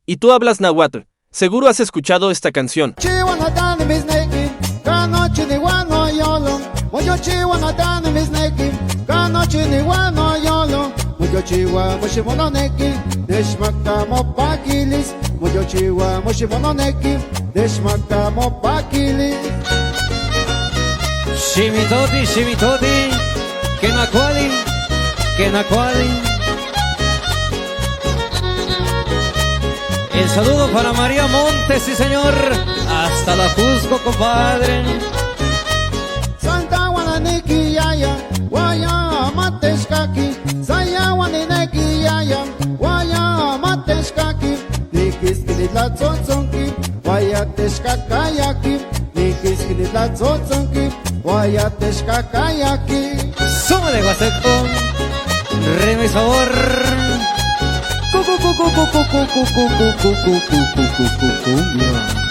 Y tú hablas nahuatl. Seguro has escuchado esta canción. Ximitoti, ximitoti, quenacuali, quenacuali. El saludo para María Montes, sí señor. Hasta la Cusco, compadre. Santa Guananiki yaya, guaya mateshkaki, saya guanineki yaya, guaya mateshkaki, nikiskilitlatzotzonki, guaya teshkakayaki, nikiskilitlatzotzonki, guaya teshkakayaki. Súmale, Huasteco. Reme sabor. Cu, cu, cu, cu, cu, cu, cu, cu, cu, cu, cu, cu, cu, cu, cu, cumbia.